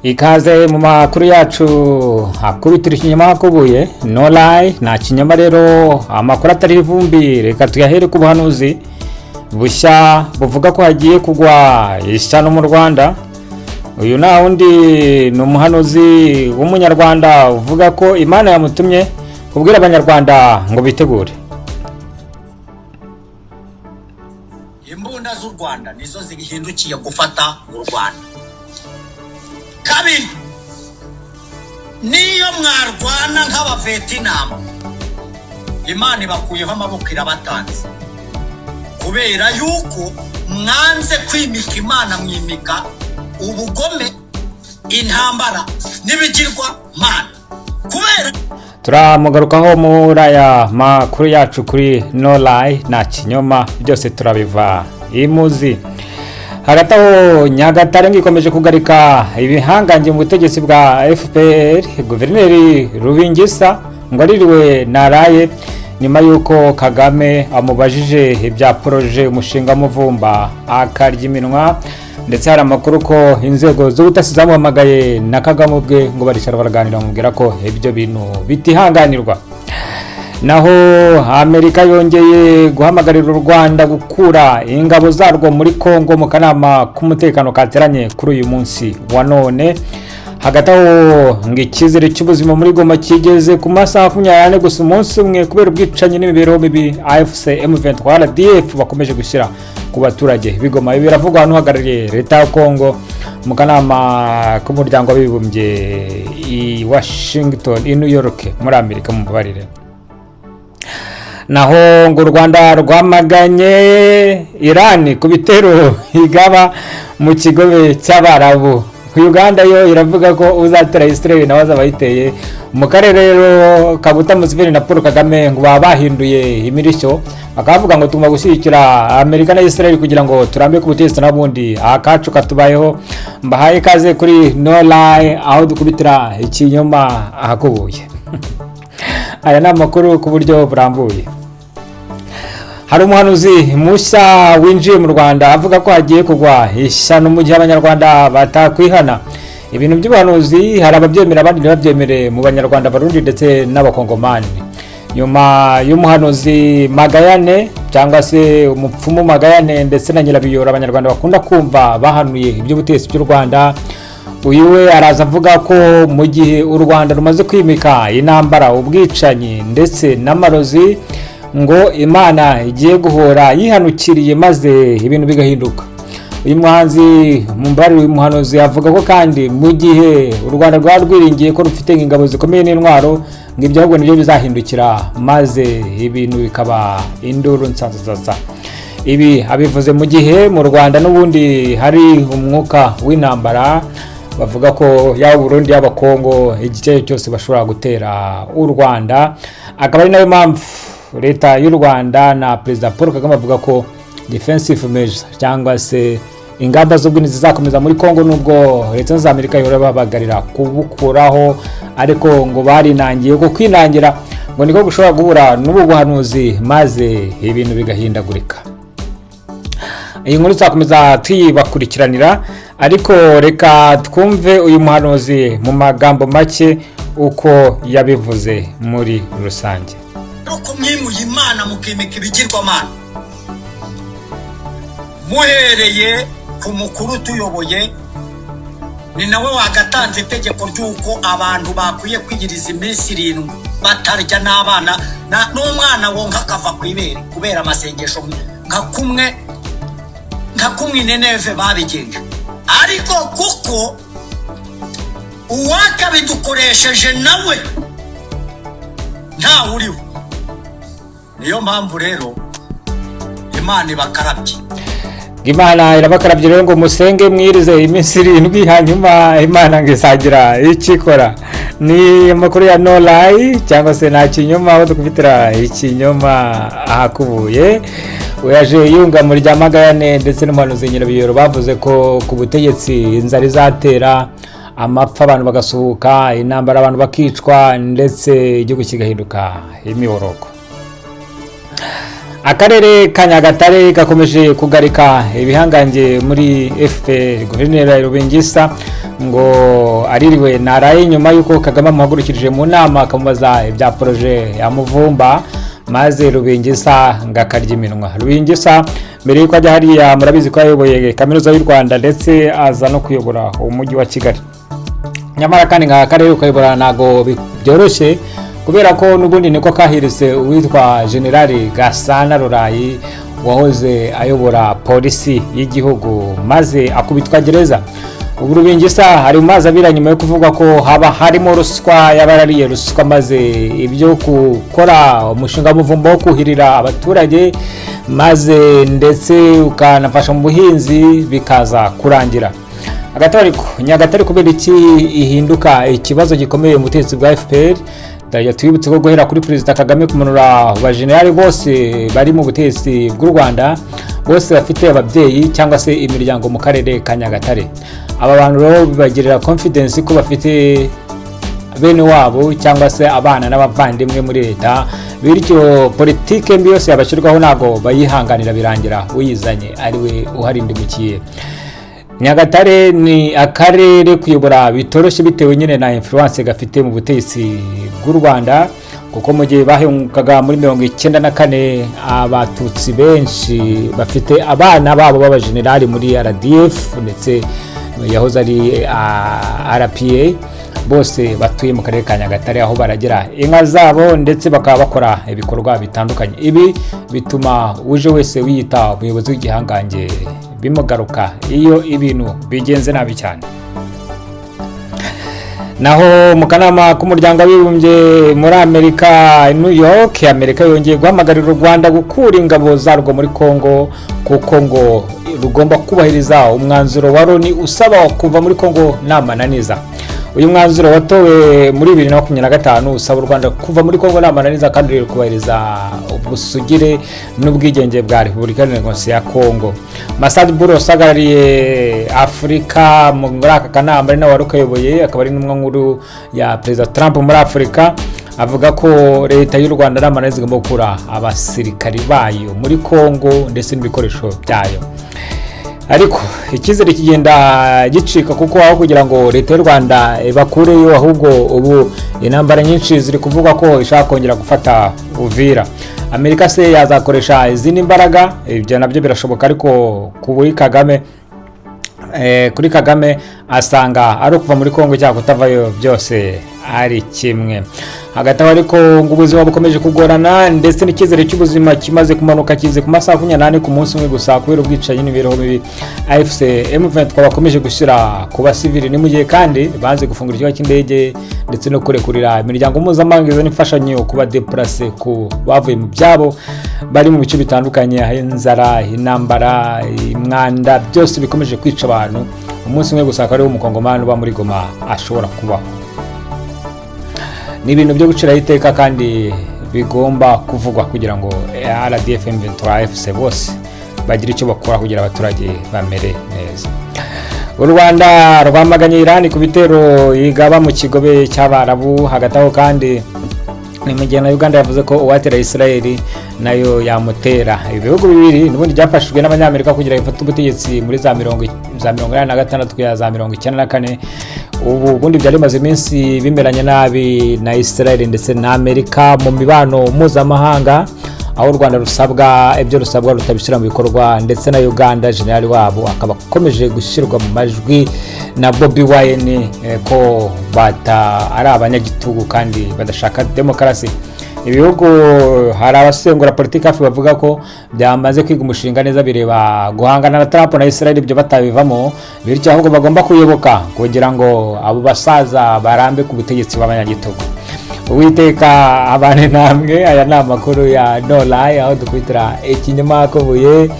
Ikaze mu makuru yacu akubitira ikinyoma hakubuye, no lie, nta kinyoma rero, amakuru atari ivumbi. Reka tuyahere ku buhanuzi bushya buvuga ko hagiye kugwa ishyano mu Rwanda. Uyu nta wundi ni umuhanuzi w'Umunyarwanda uvuga ko Imana yamutumye kubwira Abanyarwanda ngo bitegure. Imbunda z'u Rwanda nizo zihindukiye gufata u Rwanda. Kabiri, niyo mwarwana nk'Abavetinamu, Imana ibakuyeho amaboko, irabatanze, kubera yuko mwanze kwimika Imana, mwimika ubugome, intambara n'ibigirwa mana kubera Turamugarukaho muri aya makuru yacu kuri No Lie, nta kinyoma, byose turabiva imuzi. Hagati aho, Nyagatare ngo ikomeje kugarika ibihangange mu butegetsi bwa FPR. Guverineri Rubingisa ngo aririwe naraye nyuma y'uko Kagame amubajije ibya projet umushinga Muvumba akarya iminwa, ndetse hari amakuru ko inzego z'ubutasi zamuhamagaye na Kagame ubwe ngo baricara baraganira, bamubwira ko ibyo bintu bitihanganirwa. Naho Amerika yongeye guhamagarira u Rwanda gukura ingabo zarwo muri Congo mu kanama k'umutekano kateranye kuri uyu munsi wa none. Hagati aho, ngo icyizere cy'ubuzima muri Goma kigeze ku masaha 24 gusa, umunsi umwe, kubera ubwicanyi n'imibereho mibi AFC M23 RDF bakomeje gushyira ku baturage b'Igoma. Ibi biravugwa n'uhagarariye leta ya Congo mu kanama k'Umuryango w'Abibumbye i Washington, i New York muri Amerika, mubabarire. Naho ngo u Rwanda rwamaganye Irani ku bitero igaba mu Kigobe cy'Abarabu. Uganda yo iravuga ko uzatera Israel nawe azaba ayiteye. Mu karere rero, Kaguta Museveni na Paul Kagame ngo baba bahinduye imirishyo, bakavuga ngo tugomba gushyigikira Amerika na Israel kugira ngo turambe ku butegetsi, n'ubundi akacu katubayeho. Mbahaye ikaze kuri No Lie, aho dukubitira ikinyoma ahakubuye. Aya ni amakuru ku buryo burambuye. Hari umuhanuzi mushya winjiye mu Rwanda avuga ko hagiye kugwa ishyano mu gihe Abanyarwanda batakwihana. Ibintu by'ubuhanuzi hari ababyemera, abandi ntibabyemere mu Banyarwanda, Barundi ndetse n'Abakongomani. Nyuma y'umuhanuzi Magayane cyangwa se umupfumu Magayane ndetse na Nyirabiyora Abanyarwanda bakunda kumva bahanuye iby'ubutegetsi by'u Rwanda, uyu we araza avuga ko mu gihe u Rwanda rumaze kwimika intambara, ubwicanyi ndetse n'amarozi, ngo Imana igiye guhora yihanukiriye maze ibintu bigahinduka. Uyu muhanzi mumbari, uyu muhanuzi avuga ko kandi mu gihe u Rwanda rwaba rwiringiye ko rufite ingabo zikomeye n'intwaro, ngo ibyo ahubwo nibyo bizahindukira maze ibintu bikaba induru nsanzaza. Ibi abivuze mu gihe mu Rwanda n'ubundi hari umwuka w'intambara, bavuga ko yaba Burundi, yaba Kongo, igice cyose bashobora gutera u Rwanda. Akaba ari nayo mpamvu leta y'u Rwanda na Perezida Paul Kagame avuga ko defensive measures cyangwa se ingamba z'ubwirinzi zizakomeza muri Congo, nubwo Leta za Amerika ihora babagarira kubukuraho, ariko ngo barinangiye. Kuko kwinangira ngo niko gushobora guhura n'ubu buhanuzi maze ibintu bigahindagurika. Iyi nkuru tuzakomeza tuyibakurikiranira, ariko reka twumve uyu muhanuzi mu magambo make uko yabivuze muri rusange. Uko mwimuye Imana mukimika ibigirwamana, muhereye ku mukuru utuyoboye, ni nawe wagatanze itegeko ry'uko abantu bakwiye kwiyiriza iminsi 7 batarya, n'abana n'umwana wonka akava ku ibere kubera amasengesho, nka kumwe Ineneve babigenje. Ariko kuko uwakabidukoresheje nawe ntawe uriho, niyo mpamvu rero Imana ibakarabye. Imana irabakarabye rero, ngo musenge mwirize iminsi 7, hanyuma Imana ngo izagira icyo ikora. Ni amakuru ya No Lie cyangwa se nta kinyoma, aho dukubitira ikinyoma ahakubuye. Uyaje yunga mu rya Magayane ndetse n'umuhanuzi Nyirabiyoro bavuze ko ku butegetsi inzara izatera, amapfa, abantu bagasuhuka, intambara, abantu bakicwa, ndetse igihugu kigahinduka imiborogo. Akarere ka Nyagatare gakomeje kugarika ibihangange muri FPR. Guverineri Rubingisa ngo aririwe naraye nyuma y'uko Kagame amuhagurukirije mu nama, akamubaza ibya projet ya Muvumba, maze Rubingisa ngo akarya iminwa. Rubingisa mbere y'uko ajya hariya, murabizi ko yayoboye Kaminuza y'u Rwanda, ndetse aza no kuyobora Umujyi wa Kigali. Nyamara kandi nka karere ukayobora ntabwo byoroshye, kubera ko n'ubundi niko kahiritse uwitwa Generali Gasana Rurayi wahoze ayobora Polisi y'Igihugu, maze akubitwa gereza. Ubu Rubingisa ari mu mazi abira nyuma yo kuvuga ko haba harimo ruswa, y'abarariye ruswa, maze ibyo gukora umushinga w'umuvumba wo kuhirira abaturage, maze ndetse ukanafasha mu buhinzi, bikaza kurangira. Hagati ariko, Nyagatare kubera iki ihinduka ikibazo gikomeye mu butegetsi bwa FPR? Ndajya twibutse ko guhera kuri Perezida Kagame kumanura abajenerali bose bari mu butegetsi bw'u Rwanda, bose bafite ababyeyi cyangwa se imiryango mu karere ka Nyagatare. Aba bantu rero bibagirira confidence ko bafite bene wabo cyangwa se abana n'abavandimwe muri leta, bityo politike mbi yose yabashyirwaho ntabwo bayihanganira, birangira uyizanye ari we uharindimukiye. Nyagatare ni akarere kuyobora bitoroshye bitewe nyine na influence gafite mu butegetsi bw'u Rwanda, kuko mu gihe bahungaga muri 94, Abatutsi benshi bafite abana babo b'abajenerali muri RDF ndetse yahoze ari RPA, bose batuye mu karere ka Nyagatare, aho baragira inka zabo ndetse bakaba bakora ibikorwa bitandukanye. Ibi bituma uje wese wiyita umuyobozi w'igihangange bimugaruka iyo ibintu bigenze nabi cyane. Naho mu kanama k'Umuryango w'Abibumbye muri Amerika, New York, Amerika yongeye guhamagarira u Rwanda gukura ingabo zarwo muri Congo, kuko ngo rugomba kubahiriza umwanzuro wa Loni usaba kuva muri Congo nta mananiza. Uyu mwanzuro watowe muri 2025 usaba u Rwanda kuva muri Congo nta mananiza kandi ruri kubahiriza ubusugire n'ubwigenge bwa Repubulika Demokarasi ya Congo. Massad Boulos uhagarariye Afurika muri aka kanama, ari nawe wari ukayoboye, akaba ari n'intumwa nkuru ya Perezida Trump muri Afurika, avuga ko leta y'u Rwanda nta mananiza igomba gukura abasirikari bayo muri Congo ndetse n'ibikoresho byayo. Ariko icyizere kigenda gicika, kuko aho kugira ngo leta y'u Rwanda ibakureyo, ahubwo ubu intambara nyinshi ziri kuvuga ko ishaka kongera gufata Uvira. Amerika se yazakoresha izindi mbaraga? Ibyo nabyo birashoboka, ariko kuri Kagame asanga ari ukuva muri Kongo cyangwa kutavayo byose ari kimwe. Hagati aho ariko ngo ubuzima bukomeje kugorana, ndetse n'icyizere cy'ubuzima kimaze kumanuka kize ku masaha 24 ku munsi umwe gusa, kubera ubwicanyi n'imibereho mibi AFC M23 bakomeje gushyira ku basivili. Ni mu gihe kandi banze gufungura ikibuga cy'indege ndetse no kurekurira imiryango mpuzamahanga izana imfashanyo ku badéplacés, ku bavuye mu byabo bari mu bice bitandukanye, aho inzara, intambara, umwanda byose bikomeje kwica abantu. Umunsi umwe gusa akaba ariwo Umukongomani uba muri Goma ashobora kubaho. Ni ibintu byo guciraho iteka kandi bigomba kuvugwa kugira ngo RDF, M23, AFC bose bagire icyo bakora kugira abaturage bamere neza. U Rwanda rwamaganye Irani ku bitero igaba mu Kigobe cy'Abarabu. Hagati aho kandi ni mu gihe na Uganda yavuze ko uwatera Israel nayo yamutera. Ibihugu bibiri n'ubundi byafashijwe n'Abanyamerika kugira ngo bifate ubutegetsi muri za 86 kugera za 94. Ubu bundi byari bimaze iminsi bimeranye nabi na Israel ndetse na Amerika mu mibano mpuzamahanga, aho u Rwanda rusabwa ibyo rusabwa rutabishyira mu bikorwa, ndetse na Uganda generali wabo akaba akomeje gushyirwa mu majwi na Bobi Wine ko bata ari abanyagitugu kandi badashaka demokarasi. Ibihugu, hari abasengura politiki hafi bavuga ko byamaze kwiga umushinga neza, bireba guhangana na Trump na Israel ibyo batabivamo, bityo ahubwo bagomba kuyoboka kugira ngo abo basaza barambe ku butegetsi b'abanyagitugu. Uwiteka abane namwe. Aya ni amakuru ya No Lie, aho dukubitira ikinyoma kubuye.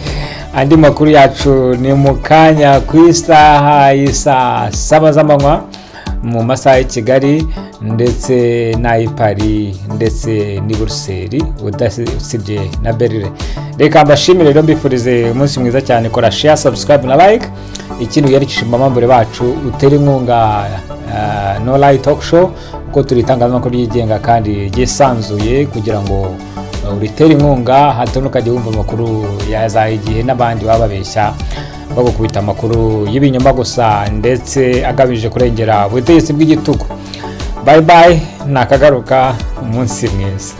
Andi makuru yacu ni mu kanya ku isaha y'isaa 7 z'amanywa mu masaha y'i Kigali ndetse n'ay'i Paris ndetse n'i Buruseli, udasibye na Berlin. Reka mbashimire rero, mbifurize umunsi mwiza cyane. Kora share, subscribe na like. Ikindi, wiyandikishe mu bamambure bacu, utere inkunga No Lie Talk Show, kuko turi itangazamakuru ryigenga kandi ryisanzuye kugira ngo uritere inkunga, hato ntukajya wumva amakuru ya za Igihe n'abandi baba babeshya, bagukubita amakuru y'ibinyoma gusa ndetse agamije kurengera ubutegetsi bw'igitugu. Bye bye, nakagaruka, umunsi mwiza.